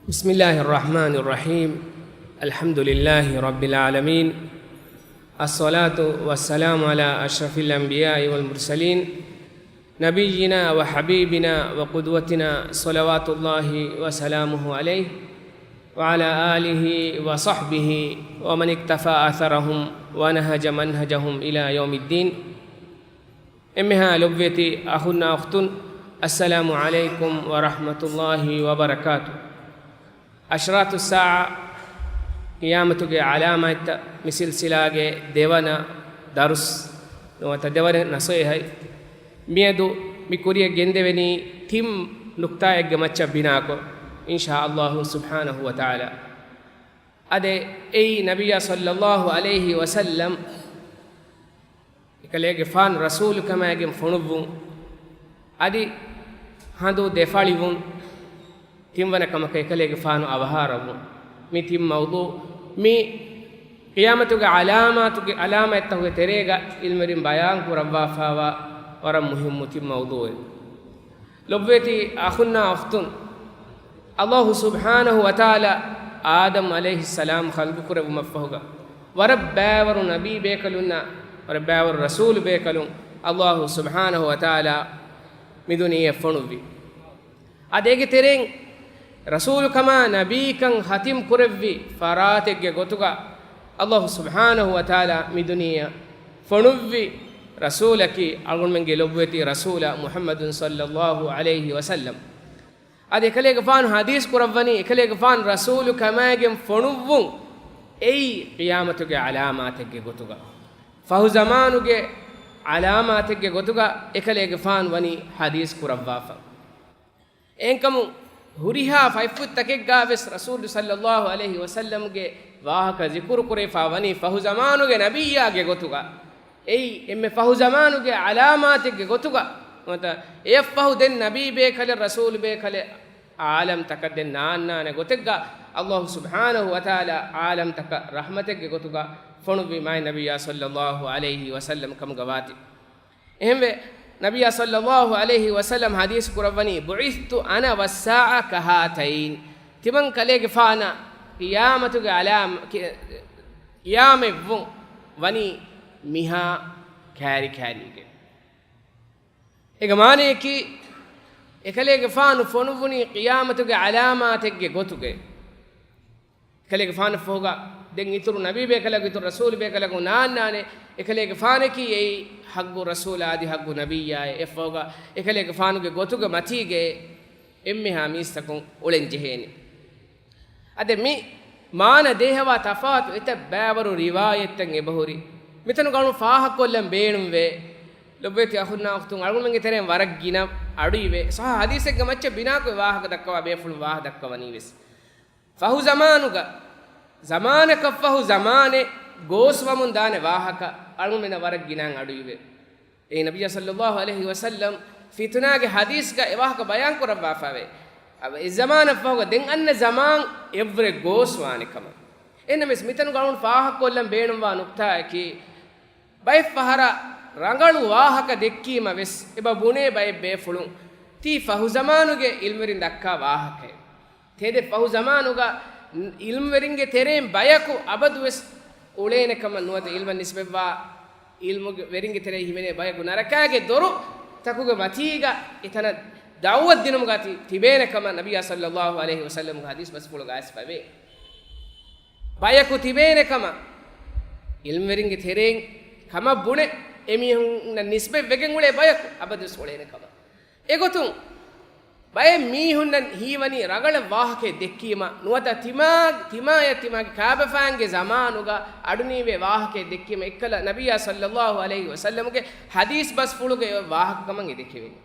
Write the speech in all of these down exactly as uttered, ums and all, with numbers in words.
بسم الله الرحمن الرحيم. الحمد لله رب العالمين. الصلاة والسلام على أشرف الأنبياء والمرسلين. نبينا وحبيبنا وقدوتنا صلوات الله وسلامه عليه وعلى آله وصحبه ومن اقتفى أثرهم ونهج منهجهم إلى يوم الدين. އެންމެހާ ލޮބުވެތި އަޚުންނާ އުޚްތުން، السلام عليكم ورحمة الله وبركاته. އަޝްރާތުއްސާޢާ، ޤިޔާމަތުގެ ޢަލާމާތްތައް، މި ސިލްސިލާގެ ދެވަނަ ދަރުސް ނުވަތަ ދެވަނަ ނަޞޭޙަތް. މިއަދު މި ކުރިޔަށް ގެންދެވެނީ ތިން ނުކްތާއެއްގެ މައްޗަށް ބިނާކޮށް، އިންޝާ އައްލާހު ސުބްޙާނަހު ވަތަޢާލާ. އާދެ، އެއީ ނަބިއްޔާ ޞައްލައްލާހު ޢަލައިހި ވަސައްލަމް އެކަލޭގެފާނު ރަސޫލުކަމާގެން ފޮނުއްވުން، އަދި ހަނދު ދެފަޅިވުން، ތިންވަނަ ކަމަކަށް އެކަލޭގެފާނު އަވަހާރަވުން. މި ތިން މައުޟޫޢު، މި ޤިޔާމަތުގެ ޢަލާމާތުގެ، ޢަލާމާތްތަކުގެ ތެރޭގަ ޢިލްމުވެރިން ބަޔާން ކުރައްވާފާވާ ވަރަށް މުހިއްމު ތިން މައުޟޫޢެއް. ލޮބުވެތި އަޚުންނާ އުޚްތުން، އައްލާހު ސުބްޙާނަހު ވަތަޢާލާ އާދަމް ޢަލައިހިއްސަލާމް ޚަލްޤު ކުރެއްވުމަށްފަހުގަ، ވަރަށް ބައިވަރު ނަބީ ބޭކަލުންނާ، ވަރަށް ބައިވަރު ރަސޫލު ބޭކަލުން އައްލާހު ސުބްޙާނަހު ވަތަޢާލާ މި ދުނިޔެއަށް ފޮނުއްވި. އަދި އޭގެ ތެރެއިން ރަސޫލުކަމާ ނަބީކަން ޚަތިމް ކުރެއްވި ފަރާތެއްގެ ގޮތުގަ، އައްލާހު ސުބްޙާނަހު ވަތަޢާލާ މި ދުނިޔެއަށް ފޮނުއްވި ރަސޫލަކީ، އަޅުގަނޑުމެންގެ ލޮބުވެތި ރަސޫލާ މުޙައްމަދު ޞައްލައްލާހު ޢަލައިހި ވަސައްލަމް. އަދި އެކަލޭގެފާނު ޙަދީޘް ކުރައްވަނީ، އެކަލޭގެފާނު ރަސޫލު ކަމާގެން ފޮނުއްވުން އެއީ ޤިޔާމަތުގެ ޢަލާމާތެއްގެ ގޮތުގަ، ފަހު ޒަމާނުގެ ޢަލާމާތެއްގެ ގޮތުގަ އެކަލޭގެފާނު ވަނީ ޙަދީޘް ކުރައްވާފަ. އެހެންކަމުން ހުރިހާ ފަތްފުށްތަކެއްގަ ވެސް ރަސޫލު ޞައްލައްލާހު ޢަލައިހި ވަސައްލަމްގެ ވާހަކަ ޒިކުރު ކުރެވިފަ ވަނީ ފަހު ޒަމާނުގެ ނަބިއްޔާގެ ގޮތުގަ، އެއީ އެންމެ ފަހު ޒަމާނުގެ ޢަލާމާތެއްގެ ގޮތުގަ، ނުވަތަ އެއަށްފަހު ދެން ނަބީ ބޭކަލެއް، ރަސޫލު ބޭކަލެއް، ޢާލަމްތަކަށް ދެން ނާންނާނެ ގޮތެއްގަ، އައްލާހު ސުބްޙާނަހު ވަތަޢާލާ ޢާލަމްތަކަށް ރަޙްމަތެއްގެ ގޮތުގަ ފޮނުއްވީ މާތް ނަބިއްޔާ ޞައްލައްލާހު ޢަލައިހި ވަސައްލަމް ކަމުގަ ވާތީ. އެހެންވެ، ނަބިއްޔާ ޞައްލައްލާހު ޢަލައިހި ވަސައްލަމް ޙަދީޘް ކުރައްވަނީ، بُعِثْتُ أَنَا وَالسَّاعَةُ كَهَاتَيْنِ، ތިމަން ކަލޭގެފާނަށް ޤިޔާމަތުގެ ޢަލާމް-، ޤި-، ޤިޔާމަތްވުން ވަނީ މިހާ ކާރި ކާރީގެ. އޭގެ މާނަޔަކީ، އެކަލޭގެފާނު ފޮނުއްވުނީ ޤިޔާމަތުގެ ޢަލާމާތެއްގެ ގޮތުގައި. އެކަލޭގެފާނަށްފަހުގަ ދެން އިތުރު ނަބީ ބޭކަލަކު، އިތުރު ރަސޫލު ބޭކަލަކު ނާންނާނެ. އެކަލޭގެފާނަކީ އެއީ ޙައްޤު ރަސޫލާ އަދި ޙައްޤު ނަބިއްޔާއޭ. އެއަށްފަހުގަ އެކަލޭގެފާނުގެ ގޮތުގެ މަތީގައި އެންމެހާ މީސްތަކުން އުޅެން ޖެހޭނެ. އަދި މި މާނަ ދޭހަވާ ތަފާތު އެތައް ބައިވަރު ރިވާޔަތްތައް އެބަހުރި. މިތަނުގަ އަޅުން ފާހަގަކޮށްލަން ބޭނުންވޭ. ލޮބުވެތި އަޚުންނާ އުޚްތުން، އަޅުގަނޑުމެންގެ ތެރެއިން ވަރަށް ގިނަ އަޑުއިވޭ. ޞައްޙަ ޙަދީޘެއްގެ މައްޗަށް ބިނާކޮށް ވާހަކަ ދައްކަވާ ބޭފުޅުން ވާހަކަ ދައްކަވަނީ ވެސް. ފަހު ޒަމާނުގަ، ޒަމާނަކަށްފަހު ޒަމާނެއް ގޯސްވަމުން ދާނެ ވާހަކަ އަޅުގަނޑުމެންނަށް ވަރަށް ގިނައިން އަޑުއިވޭ. އެއީ ނަބިއްޔާ ޞައްލައްލާހު ޢަލައިހި ވަސައްލަމް ފިތުނާގެ ޙަދީޘްގަ އެ ވާހަކަ ބަޔާން ކުރައްވާފައިވޭ. އަ، އެ ޒަމާނަށްފަހުގަ ދެން އަންނަ ޒަމާން އެއްވުރެ ގޯސްވާނެ ކަމަށް. އެހެންނަމަވެސް މިތަނުގަ އަޅުން ފާހަގަކޮށްލަން ބޭނުންވާ ނުކްތާއަކީ، ބައެއްފަހަރަށް ރަނގަޅު ވާހަކަ ދެއްކީމަ ވެސް އެބަ ބުނޭ ބައެއް ބޭފުޅުން ތީ ފަހު ޒަމާނުގެ ޢިލްމުވެރިން ދައްކާ ވާހަކައެއް. ތެދެއް ފަހު ޒަމާނުގަ ޢިލްމުވެރިންގެ ތެރެއިން ބަޔަކު އަބަދުވެސް އުޅޭނެ ކަމަށް ނުވަތަ ޢިލްމަށް ނިސްބަތްވާ ޢިލްމުގެ ވެރިންގެ ތެރެއިން ހިމެނޭ ބަޔަކު ނަރަކާގެ ދޮރުތަކުގެ މަތީގަ އެތަނަށް ދަޢުވަތު ދިނުމުގަ ތި-، ތިބޭނެ ކަމަށް ނަބިއްޔާ ޞައްލައްލާހު ޢަލައިހި ވަސައްލަމްގެ ޙަދީޘް ބަސްފުޅުގަ އައިސްފައިވޭ. ބަޔަކު ތިބޭނެ ކަމަށް، ޢިލްމުވެރިންގެ ތެރެއިން ކަމަށް ބުނެ، އެމީހުންނަށް ނިސްބަތް ވެގެން އުޅޭ ބަޔަކު އަބަދުވެސް އުޅޭނެ ކަމަށް. އެގޮތުން، ބައެއް މީހުންނަށް ހީވަނީ ރަނގަޅަށް ވާހަކައެއް ދެއްކީމަ ނުވަތަ ތިމާ-، ތިމާޔަށް ތިމާގެ ކާބަފައިންގެ ޒަމާނުގަ އަޑުނީވޭ ވާހަކައެއް ދެއްކީމަ އެއްކަލަ ނަބިއްޔާ ޞައްލައްލާހު ޢަލައިހި ވަސައްލަމްގެ ޙަދީޘް ބަސްފުޅުގެ އޮތް ވާހަކަ ކަމަށް އެ ދެކެވެނީ.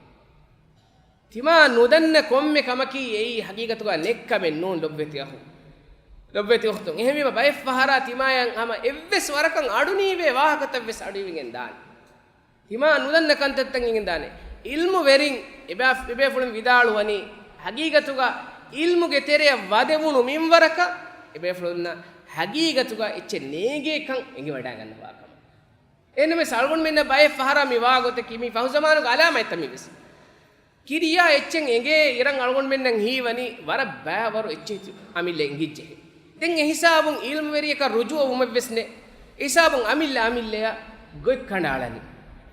ތިމާ ނުދަންނަ ކޮންމެ ކަމަކީ އެއީ ޙަޤީޤަތުގަ ނެއްކަމެއް ނޫން ލޮބުވެތި އަޚު، ލޮބުވެތި އުޚްތުން. އެހެންވީމަ ބައެއްފަހަރާ ތިމާޔަށް ހަމަ އެއްވެސް ވަރަކަށް އަޑުނީވޭ ވާހަކަތައްވެސް އަޑުއިވިގެން ދާނެ. ތިމާ ނުދަންނަ ކަންތައްތައް އިނގެންދާނެ. ޢިލްމުވެރިން އެބާ-، އެބޭފުޅުން ވިދާޅުވަނީ، ޙަޤީޤަތުގަ ޢިލްމުގެ ތެރެއަށް ވަދެވުނު މިންވަރަކަށް އެބޭފުޅުންނަށް ޙަޤީޤަތުގަ އެއްޗެއް ނޭނގޭކަން އެނގިވަޑައިގަންނަވާ ކަމަށް. އެހެންނަމަވެސް އަޅުގަނޑުމެންނަށް ބައެއް ފަހަރާ މި ވާގޮތަކީ މީ ފަހުޒަމާނުގެ ޢަލާމާތްތައް މިވެސް. ކިރިޔާ އެއްޗެއް އެނގޭ އިރަށް އަޅުގަނޑުމެންނަށް ހީވަނީ ވަރަށް ބައިވަރު އެއްޗެއް އަމިއްލަ އެނގިއްޖެހޭ. ދެން އެ ހިސާބުން އިލްމުވެރިޔަކަށް ރުޖޫޢަ ވުމެއްވެސް ނެތް. އެ ހިސާބުން އަމިއްލަ އަމިއްލަޔަށް ގޮތް ކަނޑައަޅަނީ.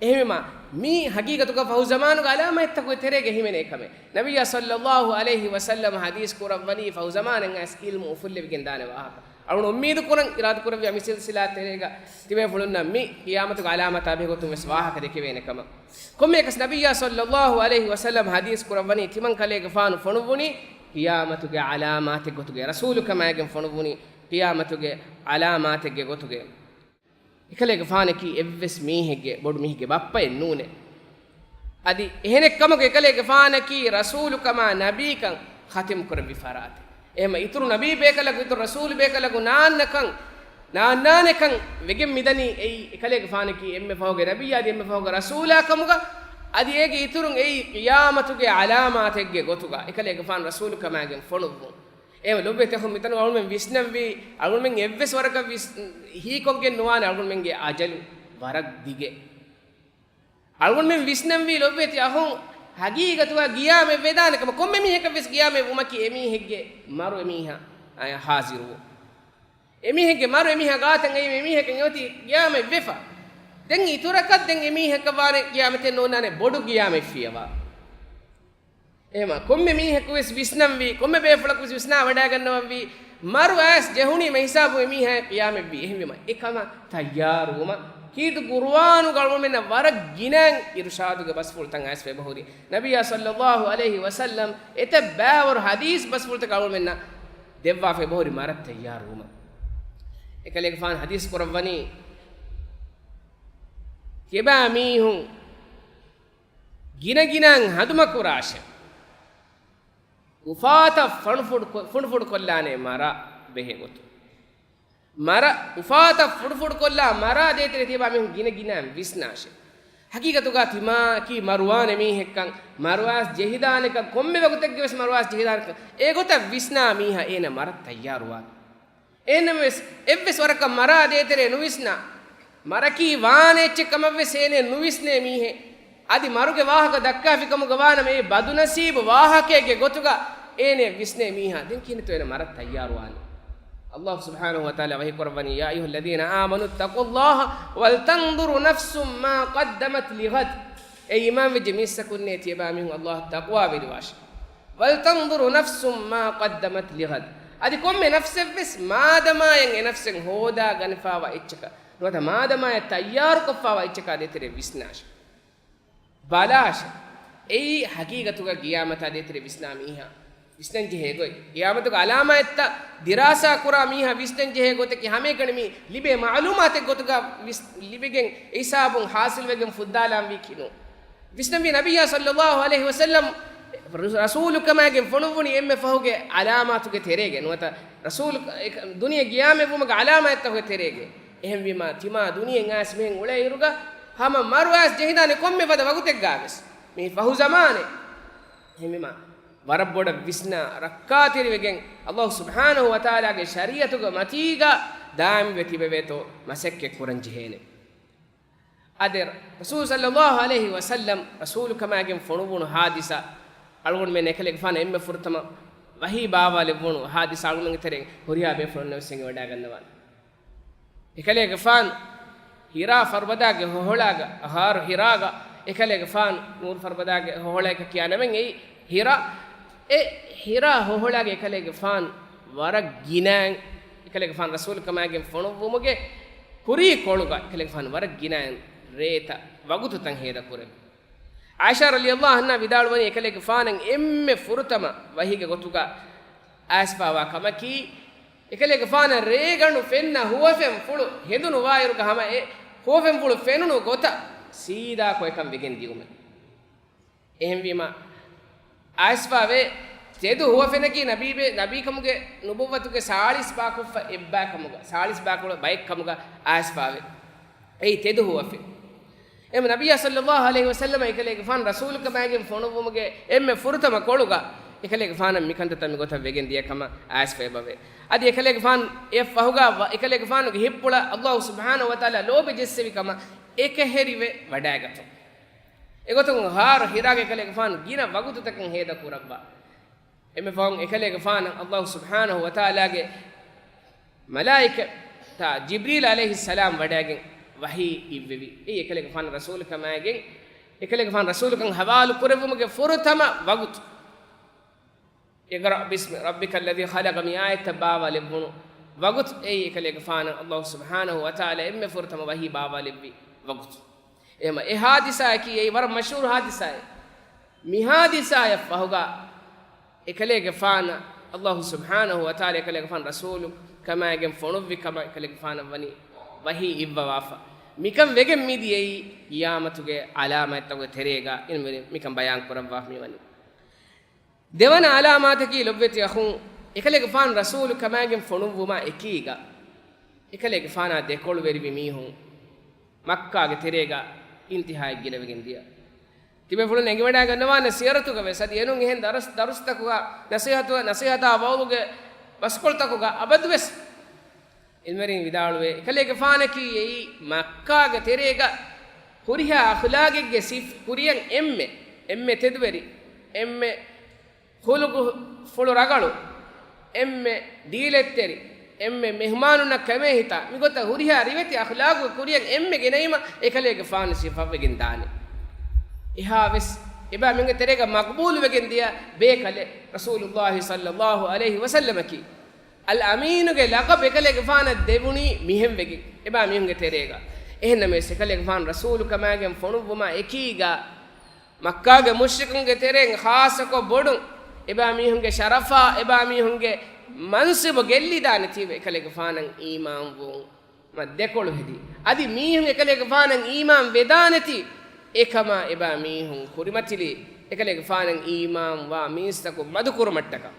އެހެންވީމާ، މީ ހަގީގަތުގަ ފަހު ޒަމާނުގެ ޢަލާމާތްތަކުގެ ތެރޭގަ ހިމެނޭ ކަމެއް. ނަބިއްޔާ ޞައްލައްލާހު ޢަލައިހި ވަސައްލަމަ ޙަދީޘް ކުރައްވަނީ ފަހު ޒަމާނެއް އައިސް އިލްމު އުފުއްލެވިގެން ދާނެ ވާހަކަ. އަޅުގަނޑު އުއްމީދު ކުރަން އިރާދަ ކުރެއްވިޔާ މި ސިލްސިލާ ތެރޭގަ ތިބޭފުޅުންނަށް މި ޤިޔާމަތުގެ ޢަލާމާތާ ބެހޭގޮތުން ވެސް ވާހަކަ ދެކެވޭނެ ކަމަށް. ކޮންމެއަކަސް ނަބިއްޔާ ޞައްލައްލާހު ޢަލައިހި ވަސައްލަމަ ޙަދީޘް ކުރައްވަނީ ތިމަން ކަލޭގެފާނު ފޮނުއްވުނީ ޤިޔާމަތުގެ ޢަލާމާތެއް ގޮތުގައި، ރަސޫލުކަމާގެން ފޮނުއްވުނީ ޤިޔާމަތުގެ ޢަލާމާތެއްގެ ގޮތުގައި. އެކަލޭގެފާނަކީ އެއްވެސް މީހެއްގެ، ބޮޑު މީހެއްގެ ބައްޕައެއް ނޫނޭ. އަދި އެހެނެއްކަމަކު އެކަލޭގެފާނަކީ ރަސޫލުކަމާ ނަބީކަން ޚަތިމް ކުރެއްވި ފަރާތެއް. އެހެންމަ އިތުރު ނަބީ ބޭކަލަކު، އިތުރު ރަސޫލު ބޭކަލަކު ނާންނަކަން، ނާންނާނެކަން ވެގެން މިދަނީ އެއީ އެކަލޭގެފާނަކީ އެންމެ ފަހުގެ ނަބިއްޔާ އަދި އެންމެ ފަހުގެ ރަސޫލާ ކަމުގަ، އަދި އޭގެ އިތުރުން އެއީ ޤިޔާމަތުގެ ޢަލާމާތެއްގެ ގޮތުގަ އެކަލޭގެފާނު ރަސޫލުކަމާގެން ފޮނުއްވުން. އެހެން ލޮބުވެތި އަޚުން، މިތަނުގަ އަޅުމެން ވިސްނަންވީ، އަޅުމެން އެއްވެސް ވަރަކަށް ވިސް-، ހީކޮށްގެން ނުވާނެ އަޅުމެންގެ އަޖަލު ވަރަށް ދިގެ. އަޅުގަނޑުމެން ވިސްނަންވީ ލޮބުވެތި އަޚުން، ހަގީގަތުގަ ޤިޔާމަތް ވެދާނެ ކަމަށް. ކޮންމެ މީހަކަށް ވެސް ޤިޔާމަތް ވުމަކީ އެމީހެއްގެ މަރު އެމީހާ އަޔަށް ޙާޟިރުވުން. އެމީހެއްގެ މަރު އެމީހާ ގާތަށް އައީ، އެމީހަކަށް އެއޮތީ ޤިޔާމަތް ވެފަ. ދެން އިތުރަކަށް ދެން އެމީހަކަށް ވާނެ ޤިޔާމަތެއް ނޯންނާނެ، ބޮޑު ޤިޔާމަތް ފިޔަވާ. އެހެމަ ކޮންމެ މީހަކު ވެސް ވިސްނަންވީ، ކޮންމެ ބޭފުޅަކު ވެސް ވިސްނާ ވަޑައިގަންނަވަންވީ، މަރު އައިސް ޖެހުނީމަ ހިސާބު އެމީހާ ޤިޔާމަތްވީ. އެހެންވީމަ އެކަމަށް ތައްޔާރުވުމަށް ކީރިތި ޤުރުއާނުގަ އަޅުގަނޑުމެންނަށް ވަރަށް ގިނައިން އިރުޝާދުގެ ބަސްފުޅުތައް އައިސްފަ އެބަހުރި. ނަބިއްޔާ ޞައްލައްލާހު ޢަލައިހި ވަސައްލަމް އެތައް ބައިވަރު ޙަދީޘް ބަސްފުޅުތަކެއް އަޅުގަނޑުމެންނަށް ދެއްވާފަ އެބަހުރި މަރަށް ތައްޔާރުވުމަށް. އެކަލޭގެފާނު ޙަދީޘް ކުރައްވަނީ، ތިޔަބައިމީހުން ގިނަގިނައިން ހަނދުމަކުރާށެވެ. އުފާތައް ފަނޑުފުޑު ކޮ-، ފުނޑުފުޑުކޮށްލާނެ މަރާ ބެހޭ ގޮތުން. މަރަ، އުފާތައް ފުޑުފުޑުކޮށްލާ މަރާ ދޭތެރޭ ތިޔަބައިމީހުން ގިނަގިނައިން ވިސްނާށެވެ. ހަގީގަތުގަ ތިމާއަކީ މަރުވާނެ މީހެއްކަން، މަރުވާސް ޖެހިދާނެކަން، ކޮންމެ ވަގުތެއްގެ ވެސް މަރުވާސް ޖެހިދާނެކަން، އެގޮތަށް ވިސްނާ މީހާ އޭނަ މަރަށް ތައްޔާރުވާނެ. އެހެންނަމަވެސް، އެއްވެސް ވަރަކަށް މަރާ ދޭތެރޭ ނުވިސްނާ، މަރަކީ ވާނެ އެއްޗެއް ކަމަށްވެސް އޭނަ ނުވިސްނޭ މީހެއް. އަދި މަރުގެ ވާހަކަ ދައްކާފި ކަމުގަ ވާނަމަ، އެ ބަދުނަސީބު ވާހަކައެއްގެ ގޮތުގަ އޭނަ ވިސްނޭ މީހާ ދެން ކިހިނެއްތޯ އޭނަ މަރަށް ތައްޔާރުވާނީ؟ ﷲ ސުބްޙާނަހޫ ވަތަޢާލާ ވަޙީ ކުރައްވަނީ، يا أيها الذين آمنوا اتقوا الله ولتنظر نفس ما قدمت لغد. އޭ އީމާންވެއްޖެ މީސްތަކުންނޭ، ތިޔަބައިމީހުން ﷲ އަށް ތަޤްވާވެރިވާށެވެ. ولتنظر نفس ما قدمت لغد. އަދި ކޮންމެ ނަފްސެއްވެސް މާދަމާއަށް އެ ނަފްސެއް ހޯދާ ގަނެފާވާ އެއްޗަކަށް ނުވަތަ މާދަމާއަށް ތައްޔާރުކޮށްފާވާ އެއްޗަކާ ދޭތެރޭ ވިސްނާށެވެ. ބަލާށެވެ. އެއީ ހަގީގަތުގަ ޤިޔާމަތާ ދޭތެރޭ ވިސްނާ މީހާ ވިސްނަންޖެހޭ ގޮތް. ޤިޔާމަތުގެ ޢަލާމާތްތައް ދިރާސާ ކުރާ މީހާ ވިސްނަންޖެހޭ ގޮތަކީ ހަމައެކަނި މި ލިބޭ މަޢުލޫމާތެއް ގޮތުގަ ވިސް-، ލިބިގެން އެ ހިސާބުން ޙާޞިލްވެގެން ފުއްދާލާންވީކީ ނޫން. ވިސްނަންވީ ނަބިއްޔާ ޞައްލައްލާހު ޢަލައިހި ވަސައްލަމް ރަސޫލުކަމާގެން ފޮނުއްވުނީ އެންމެ ފަހުގެ ޢަލާމާތުގެ ތެރޭގަ ނުވަތަ ރަސޫލު ދުނިޔެ ޤިޔާމަތްވުމުގެ ޢަލާމާތްތަކުގެ ތެރޭގަ. އެހެންވީމާ، ތިމާ ދުނިޔެއިން އައިސް މިހެން އުޅޭއިރުގަ ހަމަ މަރުވާސް ޖެހިދާނެ ކޮންމެ ފަދަ ވަގުތެއްގަވެސް. މީ ފަހު ޒަމާނެއް. އެހެންވީމާ، ވަރަށް ބޮޑަށް ވިސްނާ، ރައްކާތެރިވެގެން، ﷲ ސުބްޙާނަހޫ ވަތަޢާލާގެ ޝަރީޢަތުގެ މަތީގަ ދާއިމްވެ ތިބެވޭތޯ މަސައްކަތް ކުރަން ޖެހޭނެ. އާދެ، ރަސޫލު ޞައްލައްލާހު ޢަލައިހި ވަސައްލަމް ރަސޫލުކަމާގެން ފޮނުއްވުނު ޙާދިސާ، އަޅުގަނޑުމެން އެކަލޭގެފާނަށް އެންމެ ފުރަތަމަ ވަޙީ ބާވާލެއްވުނު ޙާދިސާ އަޅުގަނޑުމެންގެ ތެރެއިން ހުރިހާ ބޭފުޅުންނަށް ވެސް އެނގިވަޑައިގަންނަވާނެ. އެކަލޭގެފާނު ހިރާ ފަރުބަދާގެ ހޮހޮޅާގަ، ޣާރު ހިރާގަ، އެކަލޭގެފާނު ނޫރު ފަރުބަދާގެ ހޮހޮޅައިގަ ކިޔާ ނަމެއް އެއީ ހިރާ. އެ ހިރާ ހޮހޮޅާގެ އެކަލޭގެފާނު ވަރަށް ގިނައިން، އެކަލޭގެފާނު ރަސޫލުކަމާގެން ފޮނުއްވުމުގެ ކުރީ ކޮޅުގަ އެކަލޭގެފާނު ވަރަށް ގިނައިން ރޭތައް ވަގުތުތައް ހޭދަ ކުރެއްވި. ޢާއިޝާ ރަޟިޔައްލާހު ޢަންހާ ވިދާޅުވަނީ، އެކަލޭގެފާނަށް އެންމެ ފުރަތަމަ ވަޙީގެ ގޮތުގަ އައިސްފާވާ ކަމަކީ، އެކަލޭގެފާނަށް ރޭގަނޑު ފެންނަ ހުވަފެންފުޅު ހެދުނު ވާއިރުގަ ހަމަ އެ ހުވަފެންފުޅު ފެނުނު ގޮތަށް ސީދާކޮށް އެކަން ވެގެން ދިއުމެވެ. އެހެންވީމާ، އައިސްފާވޭ ތެދު ހުވަފެނަކީ ނަބީބެ-، ނަބީކަމުގެ ނުބުއްވަތުގެ ސާޅީސް ބާކޮށްފަ އެއްބައި ކަމުގަ، ސާޅީސް ބާކޮޅު ބައެއް ކަމުގަ އައިސްފާވޭ. އެއީ ތެދު ހުވަފެން. އެހެން ނަބިއްޔާ ޞައްލައްލާހު ޢަލައިހި ވަސައްލަމަ އެކަލޭގެފާނު ރަސޫލުކަމާގެން ފޮނުއްވުމުގެ އެންމެ ފުރަތަމަ ކޮޅުގަ އެކަލޭގެފާނަށް މިކަންތައްތައް މިގޮތަށް ވެގެން ދިޔަ ކަމަށް އައިސްފަ އެބަވޭ. އަދި އެކަލޭގެފާނު އެ ފަހުގަ ވަ-، އެކަލޭގެފާނުގެ ހިތްޕުޅަށް ﷲ ސުބްޙާނަހޫ ވަތަޢާލާ ލޯބި ޖެއްސެވި ކަމަށް އެކަހެރިވެ ވަޑައިގަތުން. އެގޮތުން ޣާރު ހިރާގެ އެކަލޭގެފާނު ގިނަ ވަގުތުތަކަށް ހޭދަ ކުރައްވާ. އެންމެ ފަހުން އެކަލޭގެފާނަށް ﷲ ސުބްޙާނަހޫ ވަތަޢާލާގެ މަލާއިކަތާ ޖިބްރީލް ޢަލައިހިއްސަލާމް ވަޑައިގެން ވަޙީ އިއްވެވި. އެއީ އެކަލޭގެފާނު ރަސޫލުކަމާގެން، އެކަލޭގެފާނު ރަސޫލުކަން ޙަވާލު ކުރެއްވުމުގެ ފުރަތަމަ ވަގުތު. اقرأ باسم ربك الذي خلق މި އާޔަތްތައް ބާވާލެއްވުނު ވަގުތު އެއީ އެކަލޭގެފާނަށް ﷲ ސުބްޙާނަހޫ ވަތަޢާލާ އެންމެ ފުރަތަމަ ވަޙީ ބާވާލެއްވި ވަގުތު. އެހެން އެ ޙާދިސާއަކީ އެއީ ވަރަށް މަޝްހޫރު ޙާދިސާއެއް. މި ޙާދިސާއަށް ފަހުގަ އެކަލޭގެފާނަށް ﷲ ސުބްޙާނަހޫ ވަތަޢާލާ އެކަލޭގެފާނު ރަސޫލު ކަމާގެން ފޮނުއްވި ކަމަށް އެކަލޭގެފާނަށް ވަނީ ވަޙީ އިއްވަވާފަ. މިކަން ވެގެން މިދިޔައީ ޤިޔާމަތުގެ ޢަލާމާތްތަކުގެ ތެރޭގަ އިންމެ މިކަން ބަޔާން ކުރައްވާފަ މިވަނީ. ދެވަނަ ޢަލާމާތަކީ ލޮބުވެތި އަޚުން، އެކަލޭގެފާނު ރަސޫލު ކަމާގެން ފޮނުއްވުމާ އެކީގަ، އެކަލޭގެފާނާ ދެކޮޅުވެރިވި މީހުން މައްކާގެ ތެރޭގަ އިންތިހާއަށް ގިނަވެގެން ދިޔަ. ތިބޭފުޅުން އެނގިވަޑައިގަންނަވާނެ ސިޔަރަތުގަ ވެސް އަދި އެނޫން އެހެން ދަރުސް، ދަރުސްތަކުގަ ނަސޭހަތު، ނަސޭހަތާ ވަޢުޟުގެ ބަސްކޮޅުތަކުގަ އަބަދުވެސް ޢިލްމުވެރިން ވިދާޅުވޭ، އެކަލޭގެފާނަކީ އެއީ މައްކާގެ ތެރޭގަ ހުރިހާ އަޚްލާގެއްގެ ސިފް ކުރިޔަށް އެންމެ، އެންމެ ތެދުވެރި، އެންމެ ޚުލުޤު ފުޅު ރަގަޅު، އެންމެ ދީލަތްތެރި، އެންމެ މެހުމާނުންނަށް ކަމޭހިތާ، މިގޮތަށް ހުރިހާ ރިވެތި އަޚްލާގުގެ ކުރިޔަށް އެންމެ ގެނައީމަ އެކަލޭގެފާނު ސިފަވެގެން ދާނެ. އެހާވެސް އެބައިމީހުންގެ ތެރޭގަ މަޤްބޫލުވެގެން ދިޔަ ބޭކަލެއް ރަސޫލުﷲ ޞައްލަﷲު ޢަލައިހި ވަސައްލަމަކީ. އަލްއަމީނުގެ ލަޤަބު އެކަލޭގެފާނަށް ދެވުނީ މިހެން ވެގެން އެބައިމީހުންގެ ތެރޭގަ. އެހެންނަމަވެސް، އެކަލޭގެފާނު ރަސޫލު ކަމާގެން ފޮނުއްވުމާ އެކީގަ، މައްކާގެ މުޝްރިކުންގެ ތެރެއިން ޚާއްޞަކޮށް ބޮޑުން އެބައިމީހުންގެ ޝަރަފާ، އެބައިމީހުންގެ މަންސިބު ގެއްލިދާނެތީވެ އެކަލޭގެފާނަށް އީމާންވުން މަ ދެކޮޅު ހެދި. އަދި މީހުން އެކަލޭގެފާނަށް އީމާން ވެދާނެތީ، އެކަމާ އެބައިމީހުން ކުރިމަތިލީ އެކަލޭގެފާނަށް އީމާންވާ މީސްތަކު މަދުކުރުމަށްޓަކާ.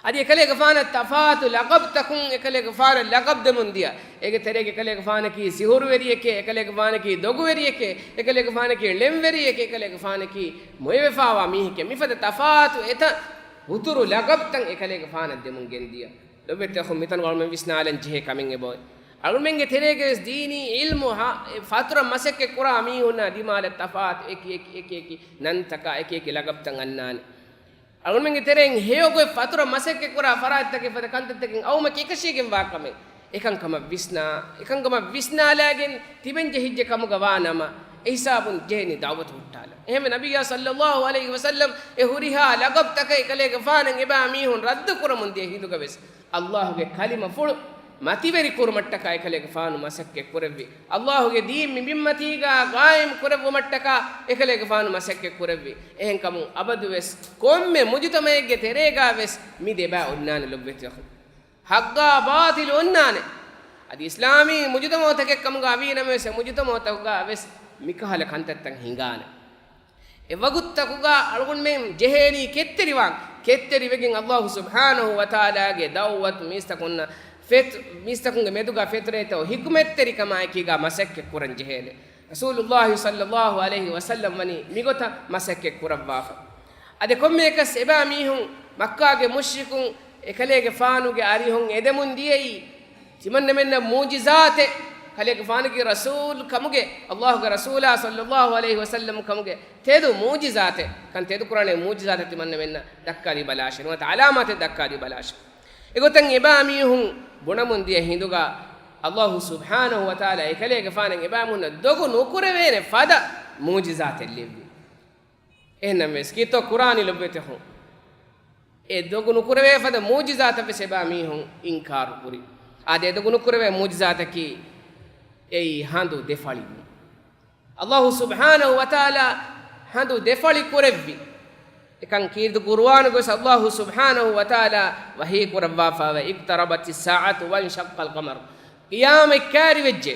އަދި އެކަލޭގެފާނަށް ތަފާތު ލަޤަބްތަކުން އެކަލޭގެފާނަށް ލަޤަބް ދެމުން ދިޔަ. އޭގެ ތެރޭގަ އެކަލޭގެފާނަކީ ސިހުރުވެރިއެކޭ، އެކަލޭގެފާނަކީ ދޮގުވެރިއެކޭ، އެކަލޭގެފާނަކީ ޅެންވެރިއެކޭ، އެކަލޭގެފާނަކީ މޮޔަވެފާވާ މީހެކޭ. މިފަދަ ތަފާތު އެތައް ހުތުރު ލަޤަބްތައް އެކަލޭގެފާނަށް ދެމުން ގެންދިޔަ. ލޮބުވެތި އަޚުން، މިތަނުގަ އަޅުމެން ވިސްނާލަން ޖެހޭ ކަމެއް އެބައޮތް. އަޅުމެންގެ ތެރޭގަވެސް ދީނީ ޢިލްމު ހަ-، ފަތުރަ މަސައްކަތް ކުރާ މީހުންނާ ދިމާލަށް ތަފާތު އެކި އެކި އެކި އެކި ނަންތަކާ އެކި އެކި ލަޤަބްތައް އަންނާނެ. އަޅުމެންގެ ތެރެއިން ހެޔޮގޮތް ފަތުރަ މަސައްކަތް ކުރާ ފަރާތްތަކެއް ފަދަ ކަންތައްތަކެއް އައުމަކީ އެކަށީގެންވާ ކަމެއް. އެކަންކަމަށް ވިސްނާ، އެކަންކަމަށް ވިސްނާލައިގެން ތިބެން ޖެހިއްޖެ ކަމުގަ ވާ ނަމަ، އެ ހިސާބުން ޖެހެނީ ދަޢުވަތު ހުއްޓާލަން. އެހެންވެ، ނަބިއްޔާ ޞައްލައްލާހު ޢަލައިހި ވަސައްލަމް އެ ހުރިހާ ލަޤަބްތަކަށް އެކަލޭގެފާނަށް އެބައިމީހުން ރައްދު ކުރަމުން ދިޔަ ހިނދުގަވެސް، ﷲގެ ކަލިމަފުޅު މަތިވެރި ކުރުމަށްޓަކާ އެކަލޭގެފާނު މަސައްކަތް ކުރެއްވި. ﷲގެ ދީން މި ބިންމަތީގަ ޤާއިމް ކުރެއްވުމަށްޓަކާ އެކަލޭގެފާނު މަސައްކަތް ކުރެއްވި. އެހެންކަމުން އަބަދުވެސް ކޮންމެ މުޖުތަމަޢެއްގެ ތެރޭގަވެސް މި ދެބައި އޮންނާނެ ލޮބުވެތި އަޚުން. ޙައްޤާ ބާޠިލު އޮންނާނެ. އަދި އިސްލާމީ މުޖުތަމަޢުތަކެއް ކަމުގަ ވީނަމަވެސް، އެ މުޖުތަމަޢުތަކުގަވެސް މިކަހަލަ ކަންތައްތައް ހިނގާނެ. އެ ވަގުތުތަކުގަ އަޅުގަނޑުމެން ޖެހޭނީ ކެތްތެރިވާން. ކެތްތެރިވެގެން ﷲ ސުބްޙާނަހު ވަތަޢާލާގެ ދަޢުވަތު މީސްތަކުންނަށް ފެތު-، މީސްތަކުންގެ މެދުގަ ފެތުރޭތޯ ޙިކުމަތްތެރިކަމާއެކީގަ މަސައްކަތް ކުރަން ޖެހޭނެ. ރަސޫލުﷲ ޞައްލައްލާހު ޢަލައިހި ވަސައްލަމް ވަނީ މިގޮތަށް މަސައްކަތް ކުރައްވާފަ. އަދި ކޮންމެއަކަސް އެބައިމީހުން މައްކާގެ މުޝްރިކުން އެކަލޭގެފާނުގެ އަރިހުން އެދެމުން ދިޔައީ، ތިމަންނަމެންނަށް މުޢުޖިޒާތެއް، ކަލޭގެފާނަކީ ރަސޫލު ކަމުގެ، ﷲގެ ރަސޫލާ ޞައްލައްލާހު ޢަލައިހި ވަސައްލަމް ކަމުގެ ތެދު މުޢުޖިޒާތެއް، ކަން ތެދުކުރާނެ މުޢުޖިޒާތެއް ތިމަންނަމެންނަށް ދައްކާދީ ބަލާށޭ، ނުވަތަ ޢަލާމާތެއް ދައްކާދީ ބަލާށޭ. އެގޮތަށް އެބައިމީހުން ބުނަމުން ދިޔަ ހިނދުގަ، ﷲ ސުބްޙާނަހު ވަތަޢާލާ އެކަލޭގެފާނަށް އެބައިމީހުންނަށް ދޮގު ނުކުރެވޭނެ ފަދަ މުޢުޖިޒާތެއް ލެއްވި. އެހެންނަމަވެސް، ކީއްތޯ ކުރާނީ ލޮބުވެތި އަޚުން؟ އެ ދޮގު ނުކުރެވޭ ފަދަ މުޢުޖިޒާތަށް ވެސް އެބައިމީހުން އިންކާރު ކުރި. އާދެ، އެ ދޮގު ނުކުރެވޭ މުޢުޖިޒާތަކީ އެއީ ހަނދު ދެފަޅިވުން. ﷲ ސުބްޙާނަހު ވަތަޢާލާ ހަނދު ދެފަޅި ކުރެއްވި. އެކަން ކީރިތި ޤުރުއާނުގަވެސް ﷲ ސުބްޙާނަހު ވަތަޢާލާ ވަޙީ ކުރައްވާފައިވޭ، اقتربت الساعة وانشق القمر، ޤިޔާމަތް ކައިރިވެއްޖެ.